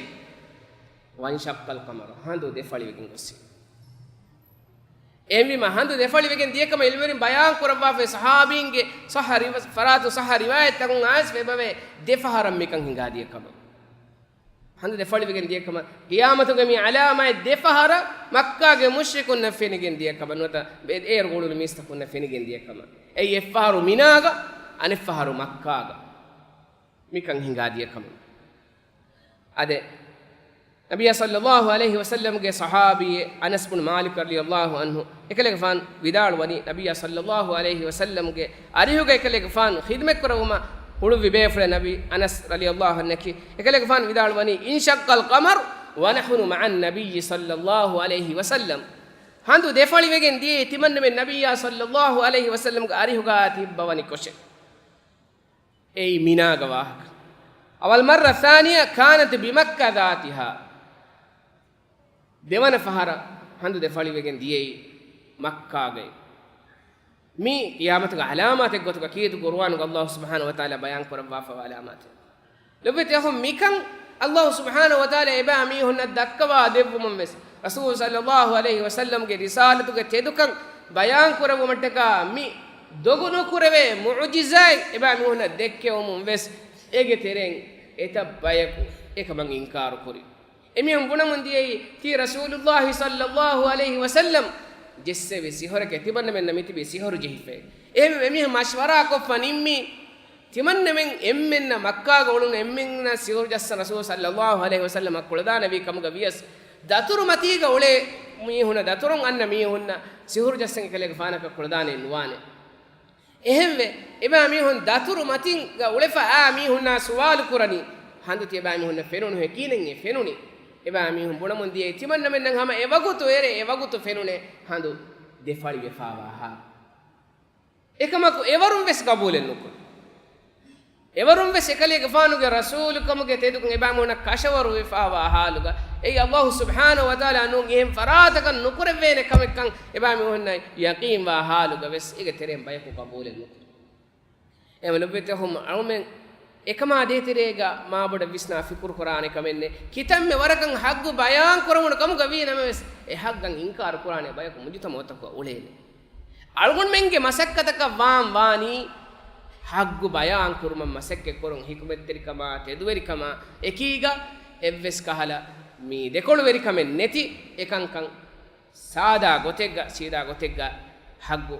وانشق القمر، ހަނދު ދެފަޅިވެގެން ގޮސް. އެހެންވީމަ، ހަނދު ދެފަޅިވެގެން ދިޔަކަމަށް ޢިލްމުވެރިން ބަޔާން ކުރައްވާފައި، ޞަޙާބީންގެ ޞައްޙަ ރިވަ-، ފަރާތު ޞައްޙަ ރިވާޔަތްތަކުން އައިސް އެބަވޭ ދެފަހަރަށް މިކަން ހިނގާ ދިޔަކަމަށް. ހަނދު ދެފަޅިވެގެން ދިޔަކަމަށް، ޤިޔާމަތުގެ މި ޢަލާމާތް ދެފަހަރަށް މައްކާގެ މުޝްރިކުންނަށް ފެނިގެން ދިޔަކަމަށް، ނުވަތަ އޭރު ގުޅުނު މީސްތަކުންނަށް ފެނިގެން ދިޔަކަމަށް. އެއީ އެއްފަހަރު މިނާގަ، އަނެއްފަހަރު މައްކާގަ މިކަން ހިނގާ ދިޔަކަމުން. އާދެ، ނަބިއްޔާ ޞައްލައްލާހު ޢަލައިހި ވަސައްލަމްގެ ޞަޙާބީ އަނަސް ބުނު މާލިކް ރަޟިޔައްލާހު ޢަންހު އެކަލޭގެފާނު ވިދާޅުވަނީ، ނަބިއްޔާ ޞައްލައްލާހު ޢަލައިހި ވަސައްލަމްގެ އަރިހުގަ އެކަލޭގެފާނު ޚިދުމަތްކުރެވުމަށް ހުޅުވި ބޭފުޅެއް ނަބީ އަނަސް ރަޟިޔައްލާހު ޢަންހަކީ. އެކަލޭގެފާނު ވިދާޅުވަނީ، انشق القمر ونحن مع النبي صلى الله عليه وسلم. ހަނދު ދެފަޅިވެގެން ދިޔައީ ތިމަންނަމެން ނަބިއްޔާ ޞައްލައްލާހު ޢަލައިހި ވަސައްލަމްގެ އަރިހުގަ ތިއްބަވަނިކޮށެއް. އެއީ މިނާގަ ވާހަކަ. والمرة الثانية كانت بمكة ذاتها. ދެވަނަ ފަހަރަށް ހަނދު ދެފަޅިވެގެން ދިޔައީ މައްކާގައި. މީ ޤިޔާމަތުގެ ޢަލާމާތެއް ގޮތުގަ ކީރިތި ޤުރުއާނުގަ ﷲ ސުބްޙާނަހޫ ވަތަޢާލާ ބަޔާން ކުރައްވާފަވާ ޢަލާމާތެއް. ލޮބުވެތި އަޚުން، މިކަން ﷲ ސުބްޙާނަހޫ ވަތަޢާލާ އެބައިމީހުންނަށް ދައްކަވާ ދެއްވުމުން ވެސް، ރަސޫލު ޞައްލައްލާހު ޢަލައިހި ވަސައްލަމްގެ ރިސާލަތުގެ ތެދުކަން ބަޔާން ކުރެއްވުމަށްޓަކާ މި ދޮގު ނުކުރެވޭ މުޢުޖިޒާތް އެބައިމީހުންނަށް ދެއްކެވުމުން ވެސް، އޭގެ ތެރެއިން އެތައް ބަޔަކު އެކަމަށް އިންކާރު ކުރި. އެމީހުން ބުނަމުން ދިޔައީ، ތީ ރަސޫލުއްލާހި ޞައްލައްލާހު ޢަލައިހި ވަސައްލަމް ޖެއްސެވި ސިހުރެކޭ، ތިމަންނަމެންނަށް މިތިބީ ސިހުރު ޖެހިފައޭ. އެހެންވެ އެމީހުން މަޝްވަރާކޮށްފަ ނިންމީ، ތިމަންނަމެން އެންމެންނަށް، މައްކާގަ އުޅުނު އެންމެންނަށް ސިހުރު ޖައްސަން ރަސޫލު ޞައްލައްލާހު ޢަލައިހި ވަސައްލަމަށް ކުޅަދާނަވީ ކަމުގަ ވިޔަސް، ދަތުރު މަތީގަ އުޅޭ މީހުންނަށް، ދަތުރުން އަންނަ މީހުންނަށް ސިހުރު ޖައްސަން އެކަލޭގެފާނަކަށް ކުޅަދާނެއް ނުވާނެ. އެހެންވެ، އެބައިމީހުން ދަތުރު މަތިންގަ އުޅެފަ އާ މީހުންނާ ސުވާލު ކުރަނީ، ހަނދު ތިޔަބައިމީހުންނަށް ފެނުނުހޭ، ކިހިނެއް އެ ފެނުނީ؟ އެބައިމީހުން ބުނަމުން ދިޔައީ، ތިމަންނަމެންނަށް ހަމަ އެވަގުތު އެރޭ، އެވަގުތު ފެނުނޭ ހަނދު ދެފަޅިވެފާވާހާ. އެކަމަކު އެވަރުން ވެސް ގަބޫލެއް ނުކުރި. އެވަރުން ވެސް އެކަލޭގެފާނުގެ ރަސޫލުކަމުގެ ތެދުކަން އެބައިމީހުންނަށް ކަށަވަރު ވެފާވާ ހާލުގަ، އެއީ ﷲ ސުބްޙާނަހޫ ވަތަޢާލާ ނޫން އެހެން ފަރާތަކަށް ނުކުރެވޭނެ ކަމެއްކަން އެބައިމީހުންނަށް ޔަޤީންވާ ހާލުގަ ވެސް އޭގެ ތެރެއިން ބަޔަކު ގަބޫލެއް ނުކުރި. އެހެންވެ ލޮބުވެތި އަޚުން، އަޅުމެން އެކަމާ ދޭތެރޭގަ މާބޮޑަށް ވިސްނާ ފިކުރު ކުރާނެ ކަމެއް ނެތް. ކިތަންމެ ވަރަކަށް ޙައްޤު ބަޔާން ކުރެވުނު ކަމުގަ ވީ ނަމަވެސް، އެ ޙައްޤަށް އިންކާރު ކުރާނެ ބަޔަކު މުޖުތަމަޢުތަކުގަ އުޅޭނެ. އަޅުގަނޑުމެންގެ މަސައްކަތަކަށް ވާން ވާނީ، ޙައްޤު ބަޔާން ކުރުމަށް މަސައްކަތް ކުރުން، ޙިކުމަތްތެރިކަމާ، ތެދުވެރިކަމާ އެކީގަ އެއްވެސް ކަހަލަ މި ދެކޮޅުވެރިކަމެއް ނެތި އެކަންކަން ސާދާ ގޮތެއްގަ، ސީދާ ގޮތެއްގަ ޙައްޤު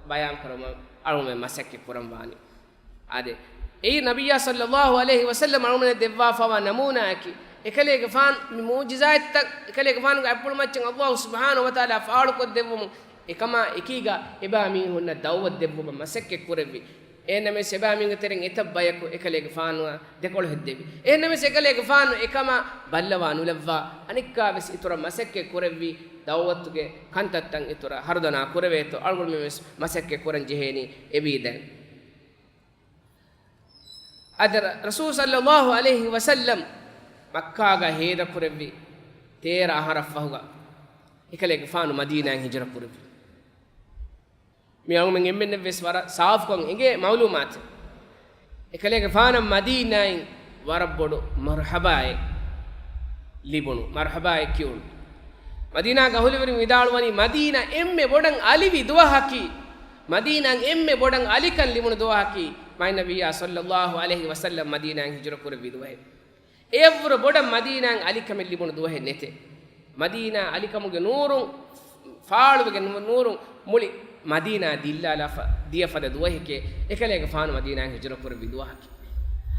ބަޔާން ކުރުމަށް އަޅުގަނޑުމެން މަސައްކަތް ކުރަން ވާނީ. އާދެ، އެއީ ނަބިއްޔާ ޞައްލައްލާހު ޢަލައިހި ވަސައްލަމް އަޅުގަނޑުމެންނަށް ދެއްވާފަވާ ނަމޫނާއަކީ. އެކަލޭގެފާނު މި މުޢުޖިޒާތްތައް، އެކަލޭގެފާނުގެ އަތްޕުޅުމައްޗަށް ﷲ ސުބްޙާނަހޫ ވަތަޢާލާ ފާޅުކޮށްދެއްވުމުން، އެކަމާ އެކީގަ އެބައިމީހުންނަށް ދަޢުވަތު ދެއްވުމަށް މަސައްކަތް ކުރެއްވި. އެހެންނަމަވެސް އެބައިމީހުންގެ ތެރެއިން އެތައް ބަޔަކު އެކަލޭގެފާނުއާ ދެކޮޅު ހެއްދެވި. އެހެންނަމަވެސް އެކަލޭގެފާނު އެކަމާ ބައްލަވާ ނުލައްވާ، އަނެއްކާވެސް އިތުރަށް މަސައްކަތް ކުރެއްވި، ދަޢުވަތުގެ ކަންތައްތައް އިތުރަށް ހަރުދަނާ ކުރެވޭތޯ، އަޅުގަނޑުމެން ވެސް މަސައްކަތް ކުރަން ޖެހޭނީ އެބީދައިން. އަދި ރަ-، ރަސޫލު ޞައްލައްލާހު ޢަލައިހި ވަސައްލަމް މައްކާގަ ހޭދަކުރެއްވި ތޭރަ އަހަރަށްފަހުގަ އެކަލޭގެފާނު މަދީނާއިން ހިޖުރަ ކުރެއްވި. މި އަޅުމެން އެންމެންނަށް ވެސް ވަރަށް ސާފުކޮށް އެނގޭ މަޢުލޫމާތެއް. އެކަލޭގެފާނަށް މަދީނާއިން ވަރަށް ބޮޑު މަރުޙަބާއެއް ލިބުނު، މަރުޙަބާއެއް ކިޔުނު. މަދީނާގެ އަހުލުވެރިން ވިދާޅުވަނީ، މަދީނާ އެންމެ ބޮޑަށް އަލިވި ދުވަހަކީ، މަދީނާއިން އެންމެ ބޮޑަށް އަލިކަން ލިބުނު ދުވަހަކީ، މާތް ނަބިއްޔާ ޞައްލައްލާހު ޢަލައިހި ވަސައްލަމް މަދީނާއިން ހިޖުރަ ކުރެއްވި ދުވަހެއް. އެއަށްވުރެ ބޮޑަށް މަދީނާއިން އަލިކަމެއް ލިބުނު ދުވަހެއް ނެތޭ. މަދީނާ އަލިކަމުގެ ނޫރުން، ފާޅުވެގެން ނޫ-، ނޫރުން މުޅި މަދީނާ ދިއްލާލާފަ ދިޔަ ފަދަ ދުވަހެކޭ، އެކަލޭގެފާނު މަދީނާއިން ހިޖުރަ ކުރެއްވި ދުވަހަކީ.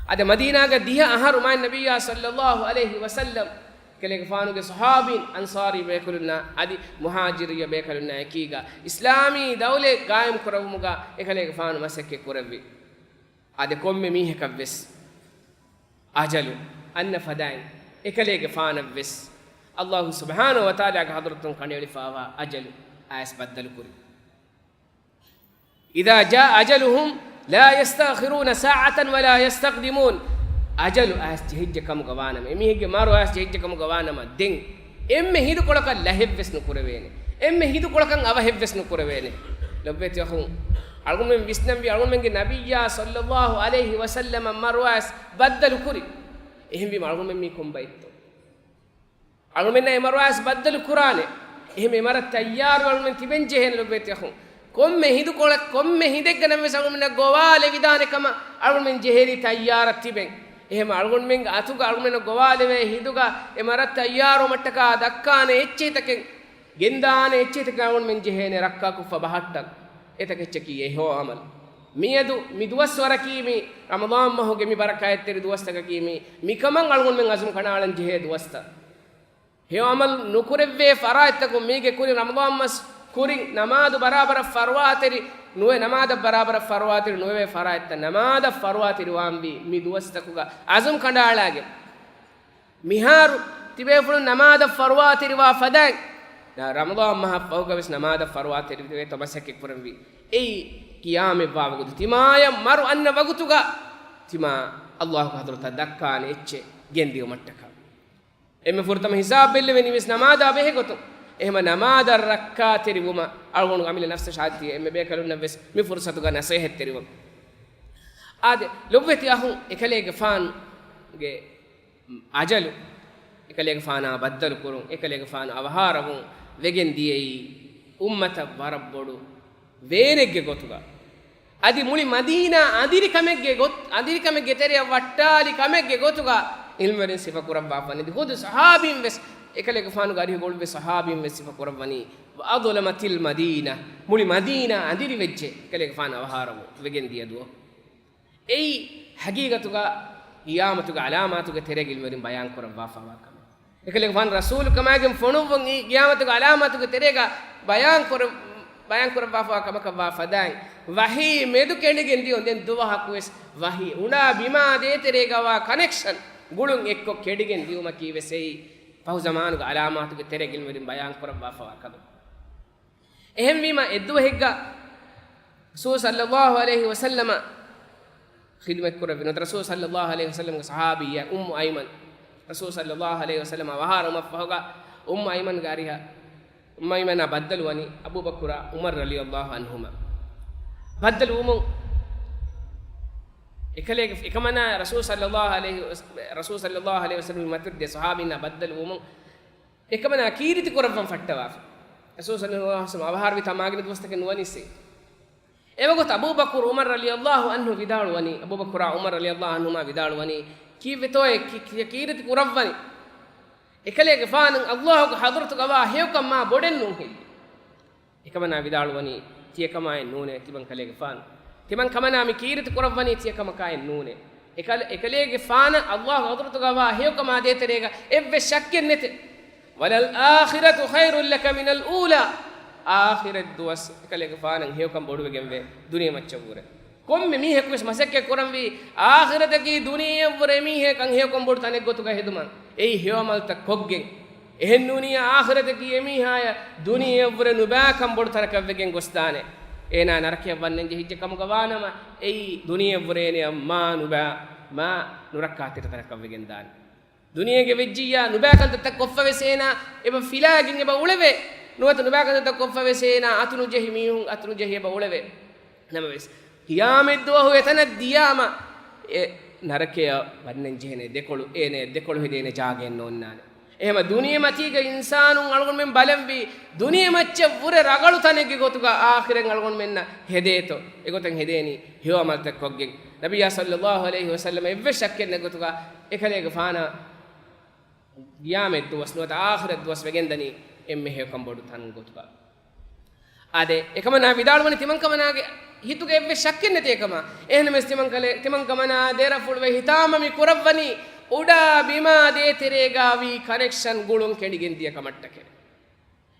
އަދި މަދީނާގަ ދިހަ އަހަރު މާތް ނަބިއްޔާ ޞައްލައްލާހު ޢަލައިހި ވަސައްލަމް، އެކަލޭގެފާނުގެ ޞަޙާބީން، އަންޞާރީ ބޭކަލުންނާ އަދި މުހާޖިރިއްޔަ ބޭކަލުންނާ އެކީގަ އިސްލާމީ ދައުލަތް ގާއިމް ކުރެއްވުމުގަ އެކަލޭގެފާނު މަސައްކަތް ކުރެއްވި. އާދެ، ކޮންމެ މީހަކަށްވެސް އަޖަލު އަންނަ ފަދައިން، އެކަލޭގެފާނަށްވެސް ﷲ ސުބްޙާނަހޫ ވަތަޢާލާގެ ޙަޟްރަތުން ކަނޑައެޅިފައިވާ އަޖަލު އައިސް ބައްދަލުކުރި. إذا جاء أجلهم لا يستأخرون ساعة ولا يستقدمون. އަޖަލު އައިސް ޖެހިއްޖެ ކަމުގަ ވާނަމަ، އެމީހެއްގެ މަރު އައިސް ޖެހިއްޖެ ކަމުގަ ވާނަމަ، ދެން އެންމެ ހިނދުކޮޅަކަށް ލަހެއްވެސް ނުކުރެވޭނެ. އެންމެ ހިނދުކޮޅަކަށް އަވަހެއްވެސް ނުކުރެވޭނެ. ލޮބުވެތި އަޚުން، އަޅުގަނޑުމެން ވިސްނަންވީ، އަޅުގަނޑުމެންގެ ނަބިއްޔާ ޞައްލައްލާހު ޢަލައިހި ވަސައްލަމަށް މަރު އައިސް ބައްދަލު ކުރި. އެހެންވީމަ އަޅުގަނޑުމެން މީ ކޮން ބައެއްތޯ؟ އަޅުމެންނަށް އެ މަރު އައިސް ބައްދަލު ކުރާނެ. އެހެން އެ މަރަށް ތައްޔާރު އަޅުމެން ތިބެން ޖެހޭނެ ލޮބުވެތި އަޚުން. ކޮންމެ ހިނދުކޮޅެއް، ކޮންމެ ހިނދެއްގަ ނަމަވެސް އަޅުމެންނަށް ގޮވާލެވިދާނެ ކަމަށް އަޅުމެން ޖެހޭނީ ތައްޔާރަށް ތިބެން. އެހެން އަޅުގަނޑުމެންގެ އަތުގަ އަޅުމެންނަށް ގޮވާލެވޭ ހިނދުގަ އެ މަރަށް ތައްޔާރުވުމަށްޓަކާ ދައްކާނެ އެއްޗެހިތަކެއް، ގެންދާނެ އެއްޗެހިތަކެއް އަޅުގަނޑުމެން ޖެހޭނެ ރައްކާކޮށްފަ ބަހައްޓަން. އެތަކެއްޗަކީ އެހެޔޮ ޢަމަލު. މިއަދު މި ދުވަސްވަރަކީ މި ރަމަޟާން މަހުގެ މި ބަރަކާތްތެރި ދުވަސްތަކަކީ މި، މިކަމަށް އަޅުގަނޑުމެން އަޒުމް ކަނޑައަޅަން ޖެހޭ ދުވަސްތައް. ހެޔޮ ޢަމަލު ނުކުރެއްވޭ ފަރާތްތަކުން މީގެ ކުރިން ރަމަޟާން މަސް ކުރިން ނަމާދު ބަރާބަރަށް ފަރުވާތެރި ނުވެ، ނަމާދަށް ބަރާބަރަށް ފަރުވާތެރި ނުވެވޭ ފަރާތްތައް ނަމާދަށް ފަރުވާތެރިވާންވީ މި ދުވަސްތަކުގަ އަޒުމް ކަނޑައަޅާގެން. މިހާރު ތިބޭފުޅުން ނަމާދަށް ފަރުވާތެރިވާ ފަދައިން، ރަމަޟާން މަހަށް ފަހުގަވެސް ނަމާދަށް ފަރުވާތެރިވޭތޯ މަސައްކަތް ކުރަންވީ. އެއީ ޤިޔާމެއްވާ ވަގުތު. ތިމާޔަށް މަރު އަންނަ ވަގުތުގަ ތިމާ ﷲ ގެ ޙަޟްރަތަށް ދައްކާނެ އެއްޗެއް ގެންދިއުމަށްޓަކާ. އެންމެ ފުރަތަމަ ހިސާބު ބެއްލެވެނީ ވެސް ނަމާދާ ބެހޭ ގޮތުން. އެހެމަ ނަމާދަށް ރައްކާތެރިވުމަށް އަޅުގަނޑު އަމިއްލަ ނަފްސަށާ ތިޔަ އެންމެ ބޭކަލުންނަށް ވެސް މި ފުރުޞަތުގަ ނަސޭހަތްތެރިވަން. އާދެ، ލޮބުވެތި އަޚުން، އެކަލޭގެފާނުގެ އަޖަލު، އެކަލޭގެފާނާ ބައްދަލު ކުރުން، އެކަލޭގެފާނު އަވަހާރަވުން ވެގެން ދިޔައީ އުއްމަތަށް ވަރަށް ބޮޑު ވޭނެއްގެ ގޮތުގަ. އަދި މުޅި މަދީނާ އަނދިރިކަމެއްގެ ގޮތް، އަނދިރިކަމެއްގެ ތެރެއަށް ވައްޓާލި ކަމެއްގެ ގޮތުގަ ޢިލްމުވެރިން ސިފަ ކުރައްވާފަ ވަނީ. ޚުދު ޞަޙާބީން ވެސް، އެކަލޭގެފާނުގެ އަރިހުގަ އުޅުއްވި ޞަޙާބީން ވެސް ސިފަ ކުރައްވަނީ، "وأظلمت المدينة"، މުޅި މަދީނާ އަނދިރިވެއްޖެ އެކަލޭގެފާނު އަވަހާރަވުން ވެގެން ދިޔަ ދުވަހު. އެއީ ޙަޤީޤަތުގަ ޤިޔާމަތުގެ ޢަލާމާތުގެ ތެރޭގަ ޢިލްމުވެރިން ބަޔާން ކުރައްވާފަވާ ކަމެއް. އެކަލޭގެފާނު ރަސޫލު ކަމާގެން ފޮނުއްވުން އީ ޤިޔާމަތުގެ ޢަލާމާތުގެ ތެރޭގަ ބަޔާން ކުރަ-، ބަޔާން ކުރައްވާފަވާ ކަމަކަށްވާ ފަދައިން، ވަޙީ މެދު ކެނޑިގެން ދިޔުން. ދެން ދުވަހަކު ވެސް ވަޙީ އުޑާ ބިމާ ދޭތެރޭގަވާ ކަނެކްޝަން ގުޅުން އެއްކޮށް ކެނޑިގެން ދިޔުމަކީ ވެސް އެއީ ފަހު ޒަމާނުގެ ޢަލާމާތުގެ ތެރޭގަ ޢިލްމުވެރިން ބަޔާން ކުރައްވާފަވާ ކަމެއް. އެހެންވީމަ، އެއްދުވަހެއްގަ ރަސޫލު ޞައްލައްލާހު ޢަލައިހި ވަސައްލަމަ ޚިދުމަތްކުރެއްވި ނުވަތަ ރަސޫލު ޞައްލައްލާހު ޢަލައިހި ވަސައްލަމަގެ ޞަޙާބިއްޔާ އުއްމު އައިމަން، ރަސޫލު ޞައްލައްލާހު ޢަލައިހި ވަސައްލަމަ އަވަހާރަވުމަށްފަހުގަ އުއްމު އައިމަންގެ އަރިހަށް، އުއްމު އައިމަނާ ބައްދަލުވަނީ އަބޫބަކުރާ ޢުމަރު ރަޟިޔައްލާހު ޢަންހުމާ. ބައްދަލުވުމުން އެކަލޭގެ އެކަމަނާ ރަސޫލު ޞައްލައްލާހު ޢަލައިހި ވަސަ-، ރަސޫލު ޞައްލައްލާހު ޢަލައިހި ވަސައްލަމަ މަތިވެރި ދެ ޞަޙާބީންނާ ބައްދަލުވުމުން އެކަމަނާ ކީރިތި ކުރައްވަން ފައްޓަވާފަ. ރަސޫލު ޞައްލައްލާހު ޢަލައިހި ވަސައްލަމަ އަވަހާރަވި ތަ މާގިނަ ދުވަސްތަކެއް ނުވަނީސް. އެވަގުތު އަބޫބަކުރު ޢުމަރު ރަޟިޔައްލާހު ޢަންހު ވިދާޅުވަނީ، އަބޫބަކުރާ ޢުމަރު ރަޟިޔައްލާހު ޢަންހުމާ ވިދާޅުވަނީ، ކީއްވެތޯއޭ ކި-، ކި-، ކީރިތި ކުރައްވަނީ؟ އެކަލޭގެފާނު ﷲ ގެ ޙަޟްރަތުގަވާ ހެޔޮކަން މާ ބޮޑެއް ނޫން ހެއްޔޭ؟ އެކަމަނާ ވިދާޅުވަނީ، ތިޔަކަމާއެއް ނޫނޭ، ތިމަން ކަލޭގެފާނު. ތިމަން ކަމަނާ މި ކީރިތި ކުރައްވަނީ ތިޔަކަމަކާއެއް ނޫނޭ. އެކަލ-، އެކަލޭގެފާނަށް ﷲ ގެ ޙަޟްރަތުގަވާ ހެޔޮކަމާ ދޭތެރޭގަ އެއްވެސް ޝައްކެއް ނެތޭ. "وللآخرة خير لك من الأولى." އާޚިރަތް ދުވަސް އެކަލޭގެފާނަށް ހެޔޮކަން ބޮޑުވެގެންވޭ ދުނިޔެ މައްޗަށްވުރެ. ކޮންމެ މީހަކުވެސް މަސައްކަތް ކުރަންވީ އާޚިރަތަކީ ދުނިޔެއަށްވުރެ އެމީހަކަށް ހެޔޮކަން ބޮޑު ތަނެއްގޮތުގަ ހެދުމަށް. އެއީ ހެޔޮ ޢަމަލުތައް ކޮށްގެން. އެހެންނޫނިއްޔާ އާޚިރަތަކީ އެމީހާޔަށް ދުނިޔެއަށްވުރެ ނުބައިކަން ބޮޑު ތަނަކަށްވެގެން ގޮސްދާނެ. އޭނާ ނަރަކަޔަށް ވަންނަން ޖެހިއްޖެ ކަމުގަ ވާނަމަ، އެއީ ދުނިޔެއަށްވުރެ އޭނަޔަށް މާ ނުބައި، މާ ނުރައްކާތެރި ތަނަކަށްވެގެންދާނެ. ދުނިޔޭގެ ވެއްޖިއްޔާ ނުބައިކަންތައްތައް ކޮށްފަވެސް އޭނާ އެބަ ފިލާގެން އެބަ އުޅެވޭ. ނުވަތަ ނުބައިކަންތައްތައް ކޮށްފަވެސް އޭނާ އަތުނުޖެހި މީހުން އަތުނުޖެހި އެބަ އުޅެވޭ. ނަމަވެސް، ޤިޔާމަތްދުވަހު އެތަނަށް ދިޔާމަ، އެ ނަރަކަޔަށް ވަންނަން ޖެހޭނެ ދެކޮޅު، އޭނަ ދެކޮޅު ހެދޭނެ ޖާގައެއް ނޯންނާނެ. އެހެމަ ދުނިޔެމަތީގަ އިންސާނުން އަޅުގަނޑުމެން ބަލަންވީ، ދުނިޔެމައްޗަށްވުރެ ރަގަޅު ތަނެއްގެ ގޮތުގަ އާޚިރަތް އަޅުގަނޑުމެންނަށް ހެދޭތޯ، އެގޮތަށް ހެދޭނީ ހެޔޮ ޢަމަލުތައް ކޮށްގެން. ނަބިއްޔާ ޞައްލައްލާހު ޢަލައިހި ވަސައްލަމަ އެއްވެސް ޝައްކެއް ނެތް ގޮތުގަ އެކަލޭގެފާނަށް ޤިޔާމަތްދުވަސް ނުވަތަ އާޚިރަތް ދުވަސް ވެގެންދަނީ އެންމެ ހެޔޮކަން ބޮޑު ތަން ގޮތުގަ. އާދެ، އެކަމަނާ ވިދާޅުވަނީ ތިމަންކަމަނާގެ ހިތުގަ އެއްވެސް ޝައްކެއް ނެތޭ ކަމަށް. އެހެންނަމަވެސް ތިމަންކަލެ-، ތިމަންކަމަނާ ދެރަފުޅުވެ ހިތާމަ މި ކުރައްވަނީ އުޑާ ބިމާ ދޭތެރޭގާ ވީ ކަނެކްޝަން ގުޅުން ކެނޑިގެން ދިޔަ ކަމަށްޓަކެ.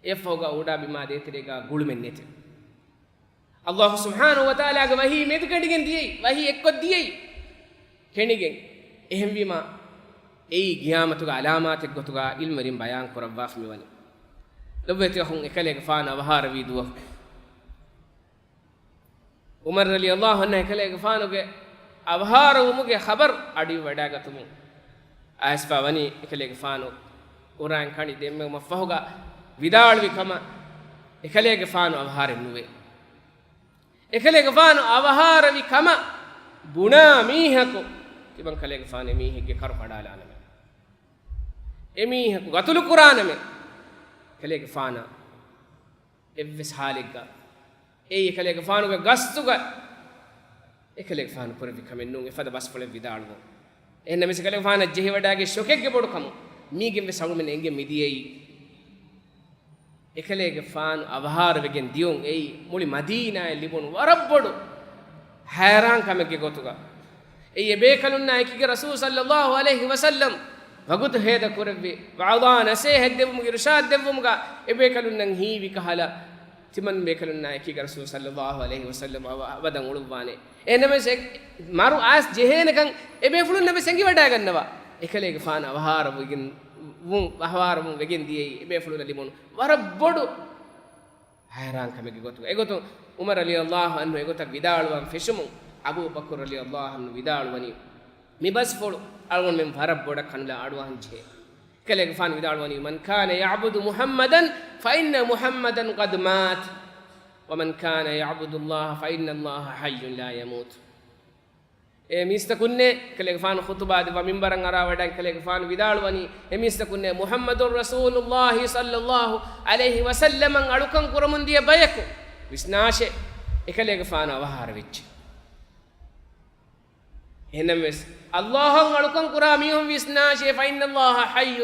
އެއަށްފަހުގަ އުޑާ ބިމާ ދޭތެރޭގާ ގުޅުމެއް ނެތެ. ﷲ ސުބްޙާނަހޫ ވަތަޢާލާގެ ވަޙީ މެދު ކެނޑިގެން ދިޔައީ، ވަޙީ އެއްކޮށް ދިޔައީ ކެނޑިގެން. އެހެންވީމަ، އެއީ ޤިޔާމަތުގެ ޢަލާމާތެއް ގޮތުގަ ޢިލްމުވެރިން ބަޔާން ކުރައްވާފަ މިވަނީ. ލޮބުވެތި އަޚުން، އެކަލޭގެފާނު އަވަހާރަވީ ދުވަހު. ޢުމަރު ރަޟިޔަﷲ ޢަންހު އެކަލޭގެފާނުގެ އަވަހާރަވުމުގެ ޚަބަރު އަޑުއިވަޑައިގަތުމުން އައިސްފަ ވަނީ އެކަލޭގެފާނު އުރާން ކަނޑި ދެންމެވުމަށްފަހުގަ ވިދާޅުވި ކަމަށް، އެކަލޭގެފާނު އަވަހާރައެއް ނުވޭ. އެކަލޭގެފާނު އަވަހާރަވި ކަމަށް ބުނާ މީހަކު ތިމަން ކަލޭގެފާނު އެމީހެއްގެ ކަރު ކަޑާލާނަމޭ. އެމީހަކު ގަތުލު ކުރާނަމޭ. ކަލޭގެފާނަށް އެއްވެސް ހާލެއްގަ އެއީ އެކަލޭގެފާނުގެ ގަސްތުގަ އެކަލޭގެފާނު ކުރެއްވި ކަމެއް ނޫން. އެފަދަ ބަސްފުޅެއް ވިދާޅުވުން. އެހެންނަމަވެސް އެކަލޭގެފާނަށް ޖެހިވަޑައިގެ ޝޮކެއްގެ ބޮޑުކަމުން މީގެންވެސް އަޅުމެން އެނގެން މިދިޔައީ. އެކަލޭގެފާނު އަވަހާރަވެގެން ދިޔުން އެއީ މުޅި މަދީނާއަށް ލިބުނު ވަރަށް ބޮޑު ހައިރާން ކަމެއްގެ ގޮތުގަ. އެއީ އެބޭކަލުންނާ އެކީގަ ރަސޫލު ޞައްލައްލާހު ޢަލައިހި ވަސައްލަމް ވަގުތު ހޭދަ ކުރެއްވި، ވަޢުޟާ ނަޞޭޙަތް ދެއްވުމުގެ އިރުޝާދް ދެއްވުމުގަ އެބޭކަލުންނަށް ހީވި ކަހަލަ، ތިމަން ބޭކަލުންނާ އެކީގަ ރަސޫލު ޞައްލައްލާހު ޢަލައިހި ވަސައްލަމް އަވަ-، އަބަދަން އުޅުއްވާނެ. އެހެންނަމަވެސް އެ މަރު އައިސް ޖެހޭނެކަން އެބޭފުޅުންނަށް ވެސް އެނގިވަޑައިގަންނަވާ. އެކަލޭގެފާނު އަވަހާރަވުގެން ވުން، އަވަހާރަވުން ވެގެން ދިޔައީ އެބޭފުޅުންނަށް ލިބުނު ވަރަށް ބޮޑު ހައިރާންކަމެއްގެ ގޮތުގަ. އެގޮތުން ޢުމަރު ރަޟިޔައްލާހު ޢަންހު އެގޮތަށް ވިދާޅުވާން ފެށުމުން، އަބޫބަކުރު ރަޟިޔައްލާހު ޢަންހު ވިދާޅުވަނީ، މި ބަސްފުޅު އަޅުގަނޑުމެން ވަރަށް ބޮޑަށް ކަނުލާ އަޑުއަހަން ޖެހޭ. އެކަލޭގެފާނު ވިދާޅުވަނީ، من كان يعبد محمدا فإن محمدا قد مات، ومن كان يعبد الله فإن الله حي لا يموت. އޭ މީސްތަކުންނޭ، އެކަލޭގެފާނު ޚުޠުބާ ދެއްވާ މިންބަރަށް އަރާވަޑައި އެކަލޭގެފާނު ވިދާޅުވަނީ، އޭ މީސްތަކުންނޭ، މުޙައްމަދު ރަސޫލުއްލާހި ޞައްލައްލާހު ޢަލައިހި ވަސައްލަމަށް އަޅުކަން ކުރަމުން ދިޔަ ބަޔަކު ވިސްނާށޭ، އެކަލޭގެފާނު އަވަހާރަވެއްޖެ. އެހެންނަމަވެސް، އައްލާހަށް އަޅުކަން ކުރާ މީހުން ވިސްނާށޭ، فإن الله حي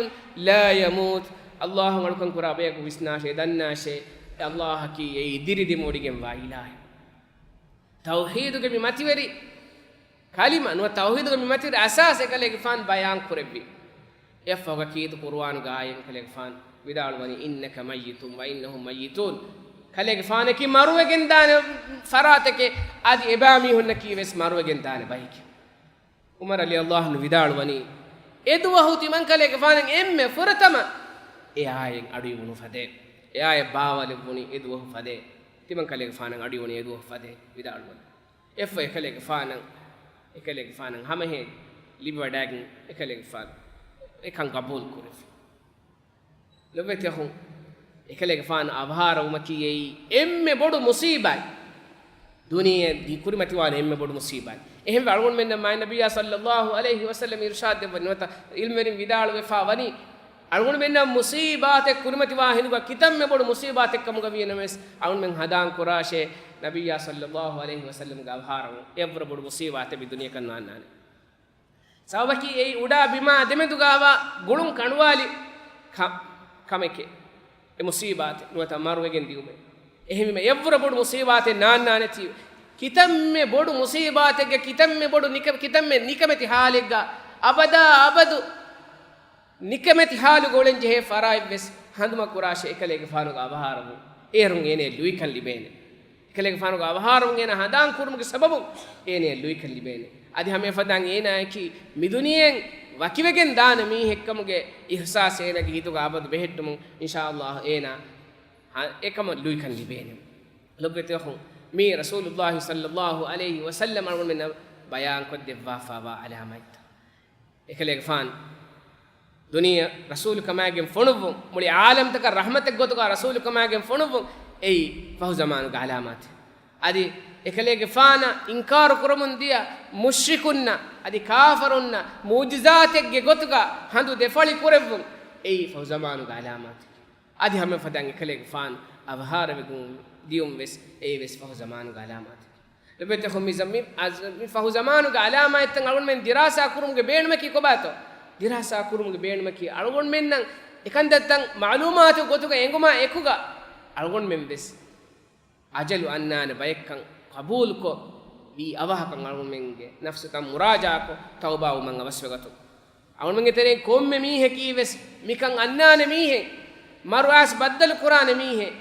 لا يموت. އައްލާހަށް އަޅުކަން ކުރާ ބަޔަކު ވިސްނާށޭ، ދަންނާށޭ، އެ އައްލާހަކީ އެއީ ދިރި ދިމުވޮޑިގެންވާ އިލާހެއް. ތައުޙީދުގެ މި މަތިވެރި ކަލިމަ ނުވަތަ ތައުޙީދުގެ މި މަތިވެރި އަސާސް އެކަލޭގެފާނު ބަޔާން ކުރެއްވި. އެއަށްފަހުގަ ކީރިތި ޤުރުއާނުގެ އާޔަތް އެކަލޭގެފާނު ވިދާޅުވަނީ، إنك ميت وإنهم ميتون. ކަލޭގެފާނަކީ މަރުވެގެންދާނެ ފަރާތެކޭ، އަދި އެބައިމީހުންނަކީ ވެސް މަރުވެގެންދާނެ ބައެކޭ. ޢުމަރު ރަޟިޔައްލާހު ޢަންހު ވިދާޅުވަނީ، އެދުވަހު ތިމަންކަލޭގެފާނަށް އެންމެ ފުރަތަމަ އެ އާޔަތް އަޑުއިވުނު ފަދައިން، އެ އާޔަތް ބާވާލެއްވުނީ އެދުވަހު ފަދައިން، ތިމަންކަލޭގެފާނަށް އަޑުއިވުނީ އެދުވަހު ފަދައިން ވިދާޅުވަނީ. އެއަށްފަހު އެކަލޭގެފާނަށް، އެކަލޭގެފާނަށް ހަމަހެޔޮ ލިބިވަޑައިގެން އެކަލޭގެފާނު އެކަން ޤަބޫލު ކުރެއްވި. ލޮބުވެތި އަޚުން، އެކަލޭގެފާނު އަވަހާރަވުމަކީ އެއީ އެންމެ ބޮޑު މުޞީބާތް. ދުނިޔެ ދި-، ކުރިމަތިވާނެ އެންމެ ބޮޑު މުޞީބާތް. އެހެންވެ އަޅުގަނޑުމެންނަށް މާތް ނަބިއްޔާ ޞައްލައްލާހު ޢަލައިހި ވަސައްލަމް އިރުޝާދު ދެއްވަނީ ނުވަތަ ޢިލްމުވެރިން ވިދާޅުވެފާ ވަނީ، އަޅުގަނޑުމެންނަށް މުޞީބާތެއް ކުރިމަތިވާ ހިނދުގަ ކިތަންމެ ބޮޑު މުޞީބާތެއް ކަމުގަ ވީނަމަވެސް، އަޅުގަނޑުމެން ހަނދާން ކުރާށޭ، ނަބިއްޔާ ޞައްލައްލާހު ޢަލައިހި ވަސައްލަމްގެ އަވަހާރަވުން އެއަށްވުރެ ބޮޑު މުޞީބާތެއް މި ދުނިޔެކަން ނާންނާނެ. ސަބަބަކީ އެއީ އުޑާ ބިމާ ދެމެދުގައިވާ ގުޅުން ކަނޑުވާލި ކަ-، ކަމެކޭ. އެ މުޞީބާތެއް ނުވަތަ މަރުވެގެން ދިއުމެއް. އެހެންވީމަ އެއަށްވުރެ ބޮޑު މުޞީބާތެއް ނާންނާނެތީ. ކިތަންމެ ބޮޑު މުޞީބާތެއްގެ ކިތަންމެ ބޮޑު ނިކަ-، ކިތަންމެ ނިކަމެތި ޙާލެއްގަ އަބަދާ އަބަދު ނިކަމެތި ޙާލުގަ އުޅެން ޖެހޭ ފަރާތް ވެސް ހަނދުމަ ކުރާށޭ އެކަލޭގެފާނުގެ އަވަހާރަވުން. އޭރުން އޭނަޔަށް ލުއިކަން ލިބޭނެ. އެކަލޭގެފާނުގެ އަވަހާރަވުން އޭނާ ހަނދާން ކުރުމުގެ ސަބަބުން އޭނަޔަށް ލުއިކަން ލިބޭނެ. އަދި ހަމަ އެފަދައިން އޭނާއަކީ މި ދުނިޔެއިން ވަކިވެގެން ދާނެ މީހެއްކަމުގެ އިޙްސާސް އޭނާގެ ހިތުގަ އަބަދު ބެހެއްޓުމުން އިންޝާﷲ އޭނާ އެކަމަށް ލުއިކަން ލިބޭނެ. ލޮބުވެތި އަޚުން، މީ ރަސޫލުﷲ ޞައްލައްލާހު ޢަލައިހި ވަސައްލަމް އަޅުގަނޑުމެންނަށް ބަޔާންކޮށްދެއްވާފައިވާ ޢަލާމާތްތައް. އެކަލޭގެފާނު ދުނިޔެ ރަސޫލުކަމާގެން ފޮނުއްވުން، މުޅި ޢާލަމްތަކަށް ރަޙްމަތެއް ގޮތުގަ ރަސޫލުކަމާގެން ފޮނުއްވުން، އެއީ ފަހު ޒަމާނުގެ ޢަލާމާތެއް. އަދި އެކަލޭގެފާނަށް އިންކާރު ކުރަމުން ދިޔަ މުޝްރިކުންނަށް އަދި ކާފަރުންނަށް މުޢުޖިޒާތެއްގެ ގޮތުގަ ހަނދު ދެފަޅި ކުރެއްވުން، އެއީ ފަހު ޒަމާނުގެ ޢަލާމާތެއް. އަދި ހަމަ ފަދައިން އެކަލޭގެފާނު އަވަހާރަވެގެން ދިޔުން ވެސް، އެއީ ވެސް ފަހު ޒަމާނުގެ ޢަލާމާތެއް. ލޮބުވެތި އަޚުން، މި ޒަ-، މި އަޒް-، މި ފަހު ޒަމާނުގެ ޢަލާމާތްތައް އަޅުގަނޑުމެން ދިރާސާ ކުރުމުގެ ބޭނުމަކީ ކޮބާތޯ؟ ދިރާސާ ކުރުމުގެ ބޭނުމަކީ އަޅުގަނޑުމެންނަށް އެކަންތައްތައް މަޢުލޫމާތު ގޮތުގަ އެނގުމާ އެކުގަ އަޅުގަނޑުމެން ވެސް އަޖަލު އަންނާނެ ބައެއްކަން ޤަބޫލުކޮށް، ވީ އަވަހަކަށް އަޅުގަނޑުމެންގެ ނަފްސުތައް މުރާޖާކޮށް ތައުބާވުމަށް އަވަސްވެގަތުން. އަޅުގަނޑުމެންގެ ތެރެއިން ކޮންމެ މީހަކީ ވެސް މިކަން އަންނާނެ މީހެއް، މަރު އައިސް ބައްދަލު ކުރާނެ މީހެއް،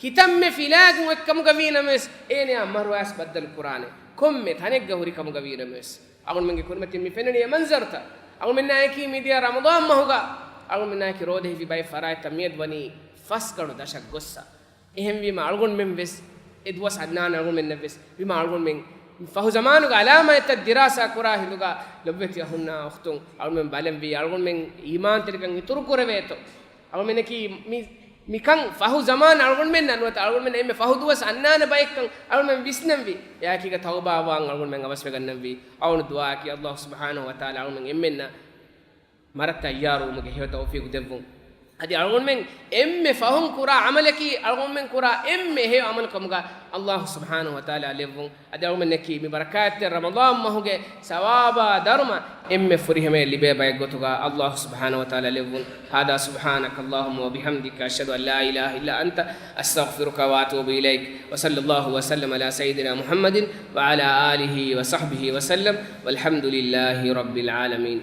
ކިތަންމެ ފިލާގެ އޮތް ކަމުގަ ވީނަމަވެސް، އޭނަޔާ މަރު އައިސް ބައްދަލު ކުރާނެ. ކޮންމެ ތަނެއްގަ ހުރި ކަމުގަ ވީނަމަވެސް، އަޅުގަނޑުމެންގެ ކުރިމަތިން މި ފެންނަނީ އެ މަންޒަރުތައް. އަޅުގަނޑުމެންނާއެކީ މިދިޔަ ރަމަޟާން މަހުގަ އަޅުގަނޑުމެންނާއެކީ ރޯދަ ހިފި ބައެއް ފަރާތްތައް މިއަދު ވަނީ ފަސް ގަނޑު ދަށަށް ގޮއްސަ. އެހެންވީމަ އަޅުގަނޑުމެން ވެސް އެ ދުވަސް އަންނާނެ އަޅުގަނޑުމެންނަށް ވެސް. ވީމަ އަޅުގަނޑުމެން ފަހު ޒަމާނުގެ ޢަލާމާތްތައް ދިރާސާ ކުރާ ހިނދުގަ ލޮބުވެތި އަޚުންނާ އުޚްތުން، އަޅުގަނޑުމެން ބަލަންވީ އަޅުގަނޑުމެން އީމާންތެރިކަން އިތުރު ކުރެވޭތޯ. އަޅުގަނޑުމެންނަކީ މި، މިކަން ފަހު ޒަމާން އަޅުގަނޑުމެންނަށް ނުވަތަ އަޅުގަނޑުމެން އެންމެ ފަހު ދުވަސް އަންނާނެ ބައެއްކަން އަޅުގަނޑުމެން ވިސްނަންވީ. އެއާއެކީގަ ތައުބާވާން އަޅުގަނޑުމެން އަވަސްވެގަންނަންވީ. އަޅުގަނޑު ދުޢާއަކީ ﷲ ސުބްޙާނަހޫ ވަތަޢާލާ އަޅުގަނޑުމެން އެންމެންނަށް މަރަށް ތައްޔާރުވުމުގެ ހެޔޮ ތައުފީޤު ދެއްވުން. އަދި އަޅުގަނޑުމެން އެންމެ ފަހުން ކުރާ ޢަމަލަކީ އަޅުގަނޑުމެން ކުރާ އެންމެ ހެޔޮ ޢަމަލު ކަމުގަ ﷲ ސުބްޙާނަހޫ ވަތަޢާލާ ލެއްވުން. އަދި އަޅުގަނޑުމެންނަކީ މި ބަރަކާތްތެރި ރަމަޟާން މަހުގެ ސަވާބާ ދަރުމަ އެންމެ ފުރިހަމަޔަށް ލިބޭ ބައެއް ގޮތުގަ ﷲ ސުބްޙާނަހޫ ވަތަޢާލާ ލެއްވުން. هذا سبحانك اللهم وبحمدك أشهد أن لا إله إلا أنت أستغفرك وأتوب إليك. وصلى الله وسلم على سيدنا محمد وعلى آله وصحبه وسلم. والحمد لله رب العالمين.